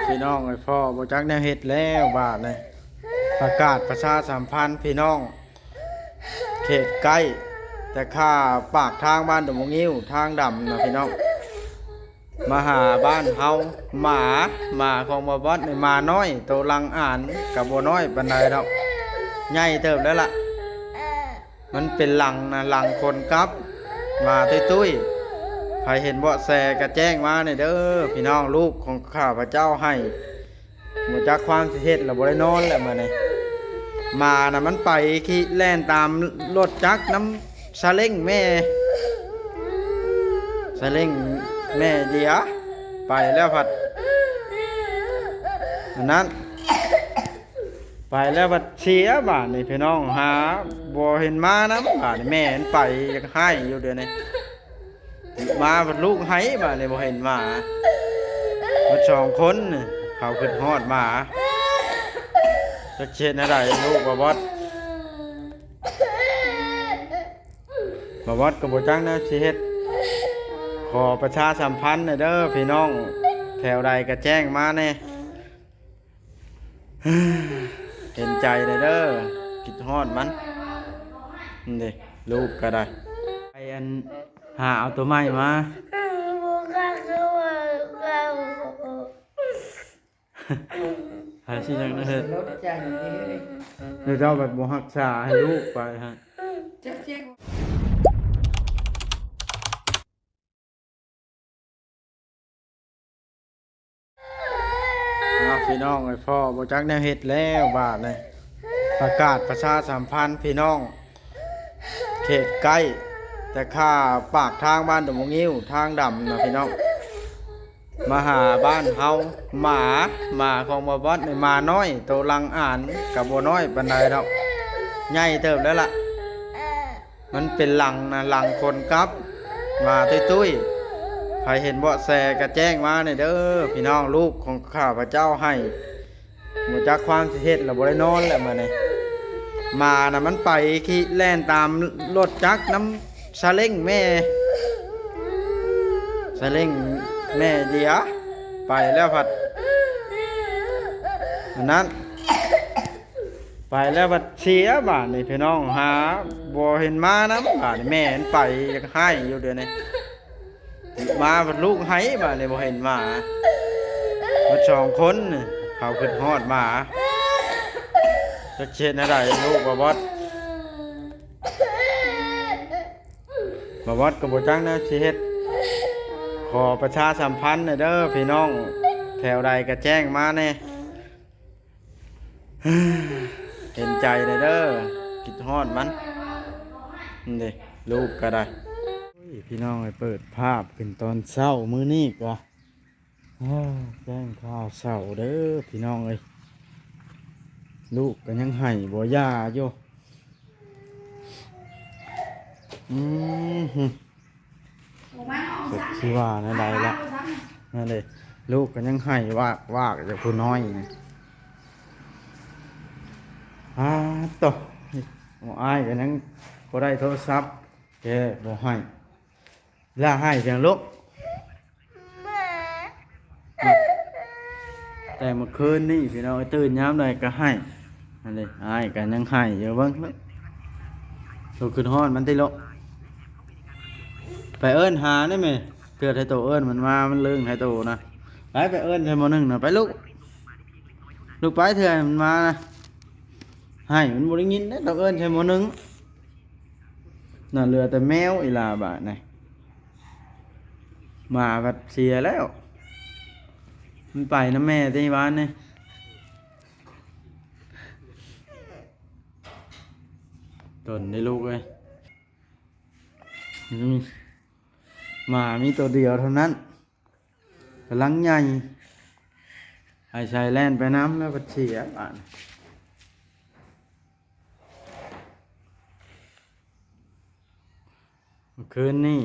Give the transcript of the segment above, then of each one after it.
ພີ່ນ້ອງເອີຍ ພໍ່ບໍ່ຈັກແນວເຮັດແລ້ວບາດນີ້. ປະກາດປະຊາສຳພັນພີ່ນ້ອງເຂດໃກ້ ແຕ່ຂ້າປາກທາງບ້ານດອນບໍ່ງິ້ວ ທາງດຳນະພີ່ນ້ອງ ມາຫາບ້ານເຮົາ. ໝາ ໝາຂອງບ່າວບອດນີ້ ໝານ້ອຍ ໂຕຫຼັງອານ ກະບໍ່ນ້ອຍປານໃດດອກ ໃຫຍ່ເຕີບແລ້ວລະ. ມັນເປັນຫຼັງນະ ຫຼັງຄົນກັບ ໝາຕຸ້ຍໆ. ໃຜເຫັນເບາະແສກະແຈ້ງມາແດ່ເດີພີ່ນ້ອງ. ລູກຂອງຂ້າພະເຈົ້າໄຫ້ ບໍ່ຈັກຄວາມຊິເຮັດລະ ບໍ່ໄດ້ນອນແລ້ວມື້ນີ້. ໝານະມັນໄປຂີ່ແລ່ນຕາມລົດຈັກນຳສາເລັ້ງແມ່ ສາເລັ້ງແມ່ເດຍ ໄປແລ້ວພັດ ອັນນັ້ນ ໄປແລ້ວບັດເສຍບາດນີ້ພີ່ນ້ອງ ຫາບໍ່ເຫັນມານຳ. ບາດນີ້ແມ່ມັນໄປຢາກໄຫ້ຢູ່ດຽວນີ້ ມາບັດລູກໄຫ້ບາດນີ້ ບໍ່ເຫັນມາ. ບັດສອງຄົນນີ້ເຂົາຄິດຮອດໝາ ຈັກຊິເຮັດແນວໃດລູກບ່າວບອດ. ບ່າວບອດກະບໍ່ຈັກແນວຊິເຮັດ ຂໍປະຊາສຳພັນແດ່ເດີພີ່ນ້ອງ ແຖວໃດກະແຈ້ງມາແດ່. ເຫັນໃຈແດ່ເດີ ຄິດຮອດມັນ. ນີ້ເດ ລູກກະໄດ້ ໄປອັນ ຫາເອົາໂຕໃໝ່ມາ. ໃຜຊິຍັງນະເຮັດ ແລ້ວເຈົ້າບັດບໍ່ຮັກສາໃຫ້ລູກໄປຫັ້ນ. ອ້າວ ພີ່ນ້ອງເອີຍ ພໍ່ບໍ່ຈັກແນວເຮັດແລ້ວບາດນີ້. ປະກາດປະຊາສຳພັນພີ່ນ້ອງເຂດໃກ້ ແຕ່ຂ້າປາກທາງບ້ານດອນບໍ່ງິ້ວ ທາງດຳນະພີ່ນ້ອງ ມາຫາບ້ານເຮົາ. ໝາ ໝາຂອງບ່າວບອດນີ້ ໝານ້ອຍ ໂຕຫຼັງອານ ກະບໍ່ນ້ອຍປານໃດດອກ ໃຫຍ່ເຕີບແລ້ວລະ. ມັນເປັນຫຼັງນະ ຫຼັງຄົນກັບ ໝາຕຸ້ຍໆ. ໃຜເຫັນເບາະແສກະແຈ້ງມາແດ່ເດີພີ່ນ້ອງ. ລູກຂອງຂ້າພະເຈົ້າໄຫ້ ບໍ່ຈັກຄວາມຊິເຮັດລະ ບໍ່ໄດ້ນອນແລ້ວມື້ນີ້. ໝານະມັນໄປຂີ່ແລ່ນຕາມລົດຈັກນຳສາເລັ້ງແມ່ ສາເລັ້ງແມ່ເດຍ ໄປແລ້ວພັດ ອັນນັ້ນ ໄປແລ້ວບັດເສຍບາດນີ້ພີ່ນ້ອງ ຫາບໍ່ເຫັນມານຳ. ບາດນີ້ແມ່ມັນໄປຢາກໄຫ້ຢູ່ດຽວນີ້ ມາບັດລູກໄຫ້ບາດນີ້ ບໍ່ເຫັນມາ. ບັດສອງຄົນນີ້ເຂົາຄິດຮອດໝາ ຈັກຊິເຮັດແນວໃດລູກບ່າວບອດ. ບ່າວບອດກະບໍ່ຈັກແນວຊິເຮັດ ຂໍປະຊາສຳພັນແດ່ເດີພີ່ນ້ອງ ແຖວໃດກະແຈ້ງມາແດ່. ເຫັນໃຈແດ່ເດີ ຄິດຮອດມັນ. ນີ້ເດ ລູກກະໄດ້. ໂອ້ຍ ພີ່ນ້ອງເອີຍ ເປີດພາບຂຶ້ນຕອນເຊົ້າມື້ນີ້ກະ ໂອ້ ແຈ້ງຂ່າວເສົ້າເດີພີ່ນ້ອງເອີຍ. ລູກກະຍັງໄຫ້ບໍ່ຢ່າຢູ່. ອືມ ຈັກຊິວ່າແນວໃດລະ ນັ້ນເດ ລູກກະຍັງໄຫ້ວາກໆ ຢູ່ຜູ້ນ້ອຍນີ້. ອາໂຕ ອ້າຍກະຍັງບໍ່ໄດ້ໂທລະສັບ ແກບໍ່ໃຫ້ ລະໄຫ້ຫຍັງລູກ? ແຕ່ເມື່ອຄືນນີ້ພີ່ນ້ອງ ຕື່ນຍາມໃດກະໄຫ້ ອັນນີ້ ອ້າຍກະຍັງໄຫ້ຢູ່. ເບິ່ງ ໂຕ ຄືນຮອດມັນຕິລູກ. ໄປເອີ້ນຫາແດ່ແມ່ ເກີດໃຫ້ໂຕເອີ້ນມັນມາ ມັນລຶ້ງໃຫ້ໂຕນະ. ໄປ ໄປເອີ້ນໃສ່ໝໍ້ໜຶ່ງນະ ໄປລູກ ລູກໄປ ເທື່ອມັນມານະ ໄຫ້ມັນບໍ່ໄດ້ຍິນເດ້. ຕ້ອງເອີ້ນໃສ່ໝໍ້ໜຶ່ງ ນັ້ນ ເຫຼືອແຕ່ແມວອີ່ຫຼ້າບາດນີ້. ໝາພັດເສຍແລ້ວ ມັນໄປນຳແມ່ຕິວານນີ້. ຕົນເດ້ລູກເອີຍ ອືມ ໝາມີໂຕດຽວເທົ່ານັ້ນ ກຳລັງໃຫຍ່ ໄອ້ໄຊແລ່ນໄປນຳແລ້ວພັດເສຍບາດນີ້. ເມື່ອຄືນນີ້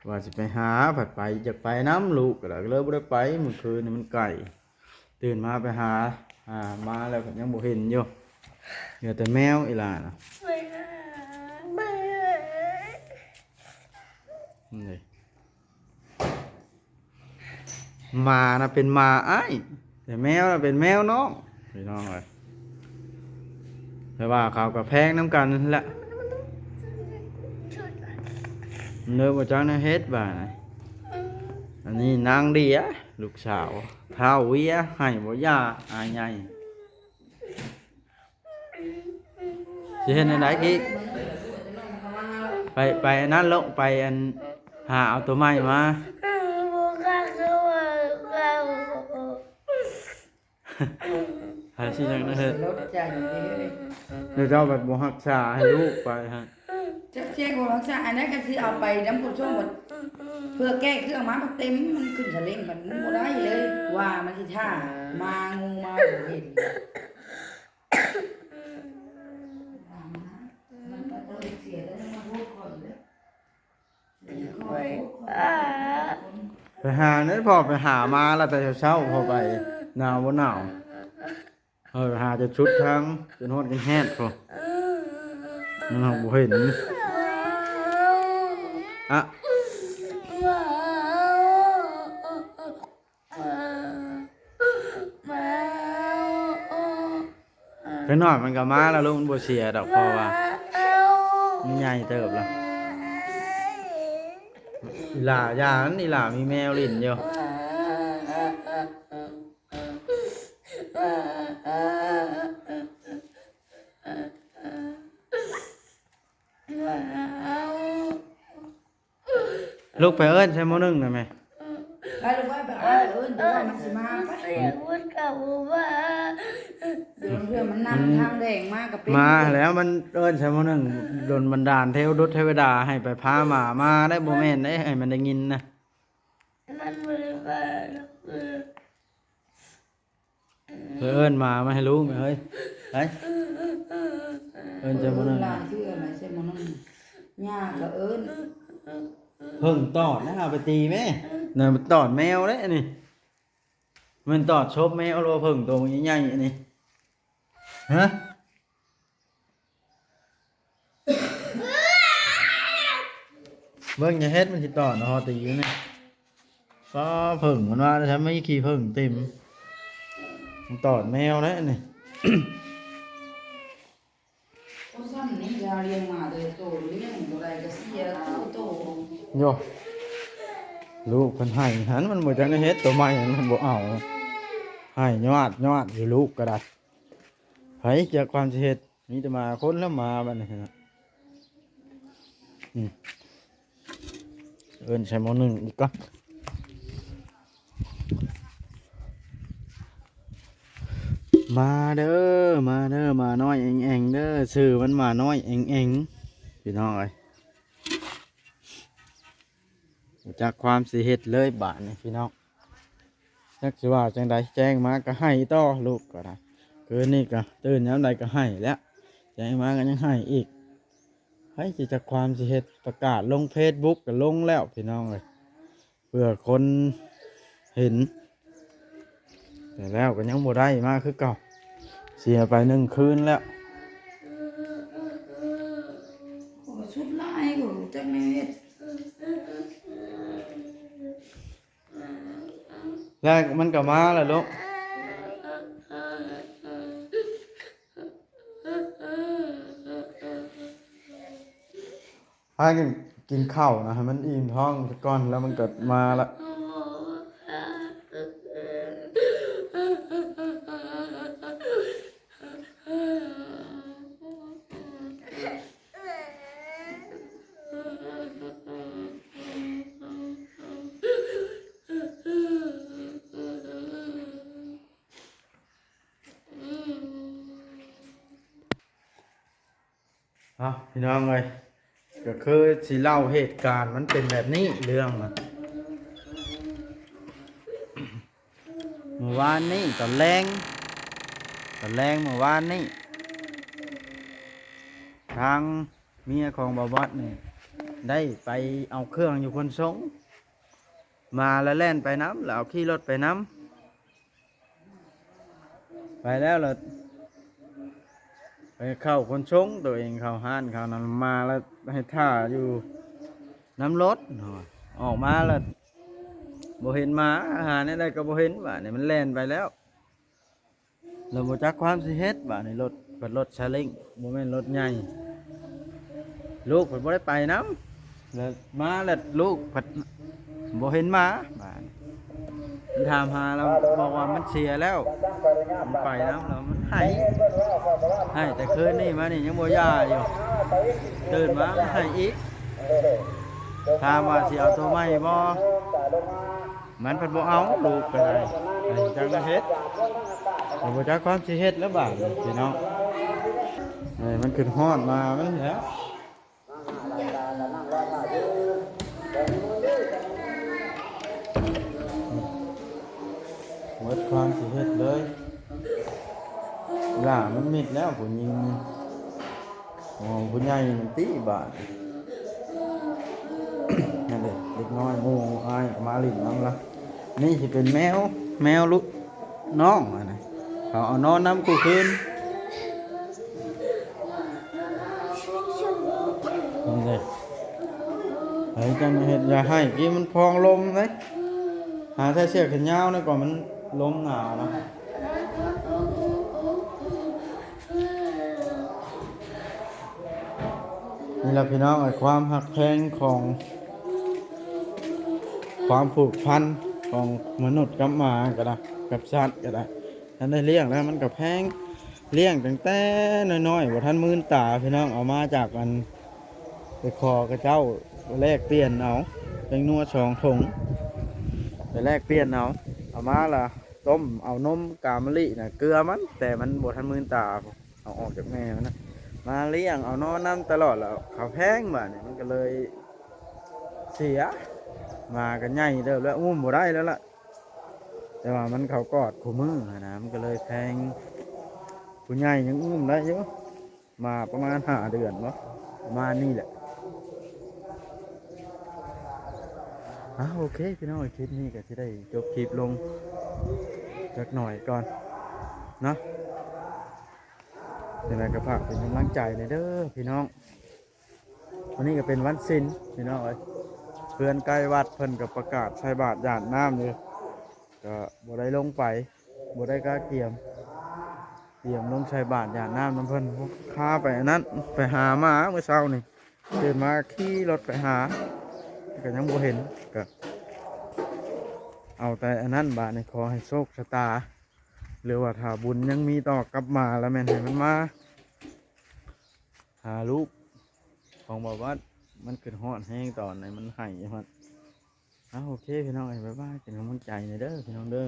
ວ່າຊິໄປຫາ ພັດໄປ ຢາກໄປນຳລູກກະເລີຍ ກະເລີຍບໍ່ໄດ້ໄປ. ເມື່ອຄືນນີ້ມັນໄກ ຕື່ນມາໄປຫາ ຫາມາແລ້ວກະຍັງບໍ່ເຫັນຢູ່ ເຫຼືອແຕ່ແມວອີ່ຫຼ້ານະ. ນີ້ ເ ໝານະເປັນໝາອ້າຍ ແຕ່ແມວນະເປັນແມວນ້ອງ ພີ່ນ້ອງເອີຍ. ແຕ່ວ່າເຂົາກໍແພງນຳກັນຫັ້ນແຫຼະ ເລີຍບໍ່ຈັກແນວເຮັດບາດນີ້. ອັນນີ້ນາງເດຍ ລູກສາວ ທ້າວເວຍ ໃຫ້ບໍ່ຢ່າ ອາຍໃຫຍ່. ຊິເຮັດແນວໃດອີກ? ໄປ ໄປອັນນັ້ນໂລະ ໄປອັນ ຫາເອົາໂຕໃໝ່ມາ. ໃຜຊິຍັງນະເຮັດ ເຈົ້າບັດບໍ່ຮັກສາໃຫ້ລູກໄປຫັ້ນ. ຈັກແຈ້ງບໍ່ຮັກສາ ອັນນັ້ນກໍຊິເອົາໄປນຳຂົນສົ່ງ ເພື່ອແກ້ເຄື່ອງມາ ມັນເຕັມ ມັນຂຶ້ນສະເລັງ ມັນບໍ່ໄດ້ເລີຍ ວ່າມັນຊິຖ້າມາ ງູມາບໍ່ເຫັນ. ໄປຫາເດ້ ພໍ່ໄປຫາມາແລ້ວແຕ່ເຊົ້າໆ ພໍ່ໄປ ໜາວບໍ່ໜາວ? ເອີ ຫາຈົນສຸດທາງ ຈົນຮອດກັນແຮດພຸ້ນ ມັນເຮົາບໍ່ເຫັນ. ອະ ຈັກໜ້ອຍມັນກໍມາລະລູກ ມັນບໍ່ເສຍດອກ ເພາະວ່າມັນໃຫຍ່ເຕີບລະ. ອີຫຼ້າ ຢ່ານັ້ນ ອີຫຼ້າມີແມວຫຼິ້ນຢູ່. ລູກໄປເອີ້ນໃສ່ ມໍໜຶ່ງ ນະແມ່. ໄປລູກໄປ ໄປເອີ້ນ ເອີ ມັນຊິມາ ໄປ. ເພື່ອມັນນຳທາງແດງມາກໍເປັນ ມາແລ້ວ ມັນເອີ້ນໃສ່ ມໍໜຶ່ງ ດົນບັນດານເທວດົດເທວດາໃຫ້ໄປພາໝາມາໄດ້ ບໍ່ແມ່ນເດ້ ໃຫ້ມັນໄດ້ຍິນນະ. ມັນບໍ່ໄດ້ວ່າດອກ ເອີ ໄປເອີ້ນໝາມາໃຫ້ລູກແມ່ເອີຍ ໄປ ເອີ້ນໃສ່ ມໍໜຶ່ງ ຫຼາຍເທື່ອຫຼາຍໃສ່ ມໍໜຶ່ງ ຍ່າກໍເອີ້ນ. ເຜິ້ງຕອດນະ ເອົາໄປຕີແມ່ ນັ້ນມັນຕອດແມວເດ້ອັນນີ້ ແມ່ນຕອດສົບແມວ ຫຼືວ່າເຜິ້ງໂຕໃຫຍ່ໆ ອັນນີ້ ຮະ? ເບິ່ງຢ່າເຮັດ ມັນຊິຕອດເນາະ ຕີຢູ່ນີ້. ປ້າ ເຜິ້ງມັນວ່າ ແທ້ມີຂີ້ເຜິ້ງເຕັມ ມັນຕອດແມວແລ້ວນີ້. ໂອ້ ຊ້ຳນີ້ລາວລ້ຽງໝາແຕ່ໂຕ ລ້ຽງບໍ່ໄດ້ກໍເສຍໂຕ. ໂຍ ລູກເພິ່ນໄຫ້ຫັ້ນ ມັນບໍ່ຈັກໄດ້ເຮັດ ໂຕໃໝ່ຫັ້ນມັນບໍ່ເອົາ ໄຫ້ຍອດໆ ຢູ່ ລູກກໍໄດ້. ໃຜຈັກຄວາມຊິເຮັດ ມີແຕ່ໝາຄົນແລ້ວ ໝາບັດນີ້ນະ. ອືມ ເອີ້ນໃສ່ໝໍ້ໜຶ່ງອີກກ່ອນ. ມາເດີ ມາເດີ ໝານ້ອຍແອງໆ ເດີ ຊື່ມັນໝານ້ອຍແອງໆ ພີ່ນ້ອງເອີຍ. ບໍ່ຈັກຄວາມຊິເຮັດເລີຍບາດນີ້ພີ່ນ້ອງ ຈັກຊິວ່າຈັ່ງໃດ. ແຈ້ງມາກໍໄຫ້ຕໍ່ ລູກກໍໄດ້ ຄືນນີ້ກໍຕື່ນຍາມໃດກໍໄຫ້ແລ້ວ ແຈ້ງມາກໍຍັງໄຫ້ອີກ. ໃຜຊິຈັກຄວາມຊິເຮັດ ປະກາດລົງເຟສບຸກກໍລົງແລ້ວພີ່ນ້ອງເອີຍ ເພື່ອຄົນເຫັນ ແຕ່ແລ້ວກໍຍັງບໍ່ໄດ້ມາຄືເກົ່າ ເສຍໄປໜຶ່ງຄືນແລ້ວ. ໂອ້ ສຸດຫຼາຍ ບໍ່ຮູ້ຈັກແນວເຮັດ ແລ້ວມັນກໍມາແລ້ວລູກ. ພາກັນກິນເຂົ້ານະ ໃຫ້ມັນອີ່ມທ້ອງຊະກ່ອນ ແລ້ວມັນກໍມາລະ. ເອົາ ພີ່ນ້ອງເອີຍ ກໍຄືຊິເລົ່າເຫດການມັນເປັນແບບນີ້ ເລື່ອງມັນ ມື້ວານນີ້ຕອນແລງ ຕອນແລງມື້ວານນີ້ ທາງເມຍຂອງບ່າວບັດນີ້ ໄດ້ໄປເອົາເຄື່ອງຢູ່ຂົນສົ່ງ ມາແລ້ວແລ່ນໄປນຳ ແລ້ວເອົາຂີ່ລົດໄປນຳ. ໄປແລ້ວລະ ໄປເຂົ້າຂົນສົ່ງ ໂຕເອງເຂົ້າຮ້ານເຂົານັ້ນ ມາລະໃຫ້ຖ້າຢູ່ນຳລົດ ອອກມາລະ ບໍ່ເຫັນໝາ ຫາແນວໃດກໍບໍ່ເຫັນ ບາດນີ້ມັນແລ່ນໄປແລ້ວ ແລ້ວບໍ່ຈັກຄວາມຊິເຮັດ ບາດນີ້ລົດ ເປັນລົດຊາເລັ້ງ ບໍ່ແມ່ນລົດໃຫຍ່ ລູກເພິ່ນບໍ່ໄດ້ໄປນຳ ແລ້ວມາແລ້ວລູກພັດບໍ່ເຫັນໝາ ບາດນີ້ມັນຖາມຫາ ລາວບອກວ່າມັນເສຍແລ້ວ ມັນໄປນຳແລ້ວ ມັນໄຫ້ ໄຫ້ແຕ່ຄືນນີ້ມານີ້ຍັງບໍ່ຢ່າຢູ່ ຕື່ນມາມັນໄຫ້ອີກ ຖາມວ່າຊິເອົາໂຕໃໝ່ບໍ່ ມັນພັດບໍ່ເອົາ ລູກກໍໄດ້ ຈັກແນວເຮັດ ກໍບໍ່ຈັກຄວາມຊິເຮັດແລ້ວບາດນີ້ພີ່ນ້ອງ ເອີ ມັນຂຶ້ນຮອດມາມັນແລ້ວ ໝົດຄວາມຊິເຮັດເລີຍ ຫຼ້າມັນມິດແລ້ວຜູ້ຍິງນີ້ ໂອ້ ຜູ້ໃຫຍ່ມັນຕິບາດ ນັ້ນເດ້ ເດັກນ້ອຍໝູ່ອ້າຍກໍມາຫຼິ້ນນຳລະ ນີ້ຊິເປັນແມວ ແມວລູກນ້ອງຫັ້ນນະ ເຂົາເອົານອນນຳຄູ່ຄືນ ນີ້ເດ້ ໃຫ້ຈັງເຮັດ ຢ່າໃຫ້ ກີ້ມັນພອງລົມເດ້ ຫາໃສ່ເສື້ອແຂນຍາວແດ່ ກວ່າມັນລົມໜາວນະ. ນີ້ລະພີ່ນ້ອງເອີຍ ຄວາມຮັກແພງຂອງ ຄວາມຜູກພັນຂອງມະນຸດກັບໝາກໍໄດ້ ກັບສັດກໍໄດ້ ຄັນໄດ້ລ້ຽງແລ້ວມັນກໍແພງ ລ້ຽງຕັ້ງແຕ່ນ້ອຍໆ ບໍ່ທັນມື່ນຕາ ພີ່ນ້ອງ ເອົາມາຈາກອັນ ໄປຂໍເຂົາເຈົ້າ ໄປແລກປ່ຽນເອົາ ແປ້ງນົວສອງຖົງ ໄປແລກປ່ຽນເອົາ ເອົາມາລະຕົ້ມເອົານົມກາມະລິນະ ເກືອມັນ ແຕ່ມັນບໍ່ທັນມື່ນຕາ ເອົາອອກຈາກແມ່ມັນນະ ມາລ້ຽງ ເອົານອນນຳຕະຫຼອດ ແລ້ວເຂົາແພງ ບາດນີ້ມັນກໍເລີຍເສຍ ໝາກໍໃຫຍ່ເຕີບແລ້ວ ອຸ້ມບໍ່ໄດ້ແລ້ວລະ ແຕ່ວ່າມັນເຂົາກອດຄູ່ມື້ຫັ້ນນະ ມັນກໍເລີຍແພງ ຜູ້ໃຫຍ່ຍັງອຸ້ມໄດ້ຢູ່ ໝາປະມານຫ້າເດືອນບໍ ປະມານນີ້ແຫຼະ. ອາ ໂອເຄພີ່ນ້ອງ ຄລິບນີ້ກໍຊິໄດ້ຈົບຄລິບລົງຈັກໜ້ອຍກ່ອນເນາະ ຈັ່ງໃດກໍຝາກເປັນກຳລັງໃຈແດ່ເດີພີ່ນ້ອງ. ວັນນີ້ກໍເປັນວັນສິນພີ່ນ້ອງເອີຍ ເຮືອນໃກ້ວັດເພິ່ນກໍປະກາດໃສ່ບາດຢາດນ້ຳຢູ່ ກໍບໍ່ໄດ້ລົງໄປ ບໍ່ໄດ້ກະກຽມ ກຽມລົງໃສ່ບາດຢາດນ້ຳນຳເພິ່ນ ພາໄປອັນນັ້ນ ໄປຫາໝາມື້ເຊົ້ານີ້ ຕື່ນມາຂີ່ລົດໄປຫາ ກໍຍັງບໍ່ເຫັນ ກໍເອົາແຕ່ອັນນັ້ນ ບາດນີ້ຂໍໃຫ້ໂຊກຊະຕາ ຫຼືວ່າຖ້າບຸນຍັງມີຕໍ່ກັບໝາ ລະແມ່ນໃຫ້ມັນມາຫາລູກຂອງບ່າວວັດ ມັນຂຶ້ນຮອດແຮງຕອນໃນມັນໄຫ້ຢູ່ຫັ້ນ. ເອົາ ໂອເຄພີ່ນ້ອງເອີຍ ບາຍບາຍ ເປັນກຳລັງໃຈແດ່ເດີພີ່ນ້ອງເດີ.